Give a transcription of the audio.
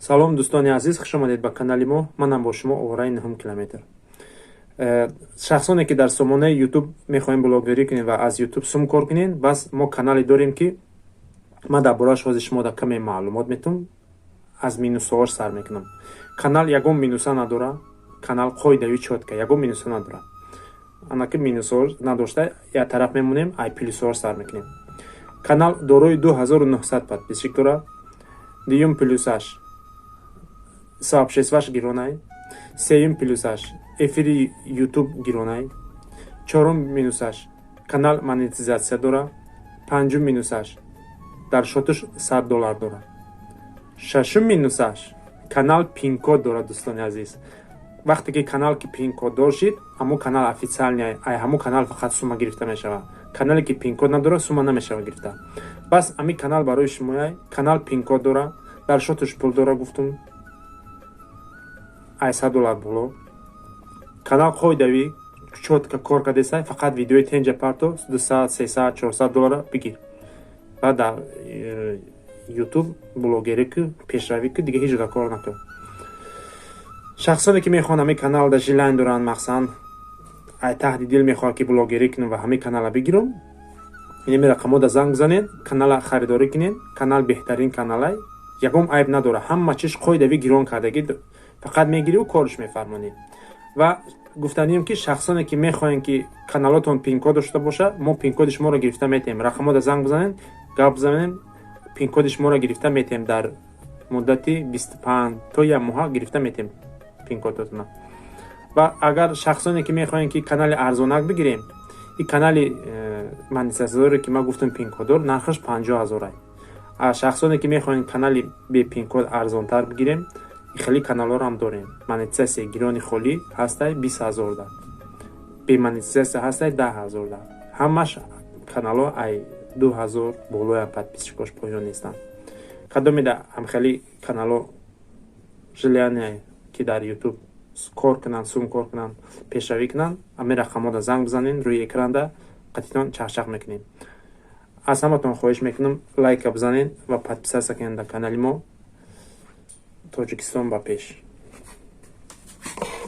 Салом, дӯстони азиз, хуш омадед ба канали мо. Манам бо шумо, овораи нуҳум километр. Шахсоне, ки дар сомонаи Ютуб мехоҳем блогерӣ кунед ва аз Ютуб сум кор кунед, бас мо канале дорем, ки ман дар борааш ҳозир шумо дар каме маълумот метум. Аз минусҳоаш сар мекунам. Канал ягон минуса надора, канал қоидави, чётко, ягон минуса надора. Анаки минусҳо надошта, як тараф мемонем, ай плюсҳоаш сар мекунем. Канал дорои 2900 подписчик дора. Дуюм плюсаш, сообществаш гиронай. Сеюм плюсаш, эфири Ютуб гиронай. Чорум минусаш, канал монетизатсия дора. Панҷум минусаш, дар счётуш 100 доллар дора. Шашум минусаш, канал пинкод дорад. Дӯстони азиз, вақте ки канал ки пинкод дор шид, ҳамун канал официальный, ай ҳамун канал фақат сума гирифта мешавад. Канале ки пинкод надорад, сума намешавад гирифта. Бас ҳамин канал барои шумояй. Канал пинкод дора, дар счётуш пул дора, гуфтум, ай 100 доллар боло. Канал қоидавӣ, чётко кор кардесай, фақат видеои тенҷа парто, 200, 300, 400 доллара бигир ва дар Ютуб блогерӣ ку, пешравӣ ку, дига ҳеҷ кор накун. Шахсоне, ки мехоҳанд ҳамин каналда желание доранд, махсусан ай таҳти дил мехоҳад, ки блогерӣ кунам ва ҳамин канала бигирам, инами рақамода занг бизанед, канала харидорӣ кунед. Канал беҳтарин каналай, ягон айб надора, ҳама чиз қоидавӣ, гирон кардагӣ, фақат мегириву корш мефармонӣ. Ва гуфтанием, ки шахсоне, ки мехоҳем, ки каналотон пинкод дошта боша, мо пинкоди шуморо гирифта метаҳем. Рақамода занг бизанед, гап бизанем, пинкоди шуморо гирифта метаҳем. Дар муддати 25 то як моҳа гирифта метаҳем пинкодотона. Ва агар шахсоне, ки мехоҳем, ки канали арзонак бигирем, и канали монетизатсиядоре, ки ман гуфтам, пинкоддор, нархаш 50 ҳазорай. А шахсоне, ки мехоҳем канали бе пинкод, арзонтар бигирем, хеле каналҳоро ҳам дорем. Монетизатсия гирони холӣ ҳастай 20 ҳазорда, бе монетизатсия ҳастай 10 ҳазорда. Ҳамаш каналҳо ай 2000 болоя, подписчикош поён нестанд. Кадомеда ҳамхели каналҳо желание, ки дар Ютуб кор кунанд, сум кор кунанд, пешравӣ кунанд, ҳамин рақамҳода занг бизанед, рӯи экранда қатитон чахчах мекунем. Аз ҳаматон хоҳиш мекунам, лайка бизанед ва подписаться кунед дар канали мо. Тоҷикистон ба пеш!